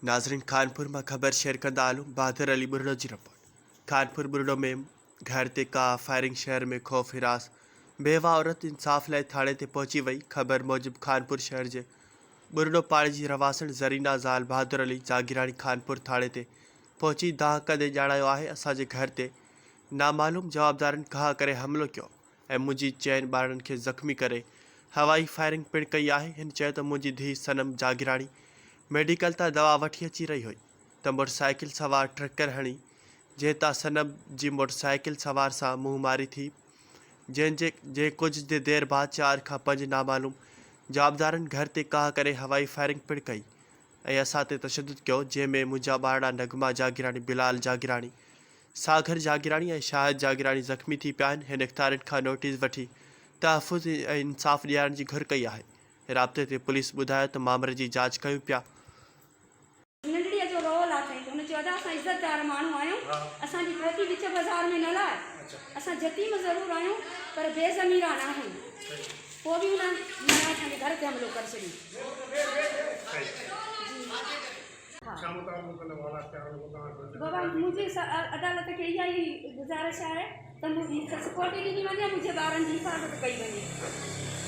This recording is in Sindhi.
ناظرين خانپور مان خبر شيئر ڪندا هلون بهادر علي ٻرڙو جي رپورٽ خانپور ٻرڙو ۾ گهر تي ڪاهه فائرنگ شهر ۾ خوف هراس بيواهه عورت انصاف لاء ٿاڻي تي پهچي وئي خبر موجب خانپور شهر جي ٻرڙو پاڙي جي رهواسڻ زرينا زال بهادر علي جاگيراڻي خانپور ٿاڻي تي پهچي دانهن ڪندي ڄاڻايو آهي اسان جي گهر تي نامعلوم جوابدارن ڪاهه ڪري حملو ڪيو ۽ منهنجي چئن ٻارڙن کي زخمي ڪري هوائي فائرنگ پڻ ڪئي آهي، هن چيو ته منهنجي ڌيء صنم جاگيراڻي ميڊيڪل تان دوا وٺي اچي رهي هئي ته موٽرسائيڪل سوار ٽرڪر هڻي جنهن تان صنم جي موٽرسائيڪل سوار سان منهن ماري ٿي جنهن جي جنهن ڪجهه دير بعد چار کان پنج نامعلوم جوابدارن گهر تي ڪاهه ڪري هوائي فائرنگ پڻ ڪئي ۽ اسان تي تشدد ڪيو جنهن ۾ منهنجا ٻارڙا نغمه جاگيراڻي، بلال جاگيراڻي، ساگر جاگيراڻي ۽ شاهد جاگيراڻي زخمي ٿي پيا آهن، هن اختيارين کان نوٽيس وٺي تحفظ ۽ انصاف ڏيارڻ جي گهر ڪئي آهي، رابطي تي پوليس ٻڌايو ته مامري جي جاچ ڪيون پيا. ننڍڙيء جو رئو لاٿائين ته هن چيو ادا اسان عزتدار ماڻهو آهيون اسان جي پوتي وچ بازار ۾ نه لاء اسان يتيم ضرور آهيون پر بي ضميرا ناهيون پوء به هنن معنيٰ اسان جي گهر تي حملو ڪري ڇڏيو. بابا منهنجي عدالت کي اها ئي گذارش آهي ته مون کي سڪيورٽي ڏني وڃي ۽ منهنجي ٻارن جي حفاظت ڪئي وڃي.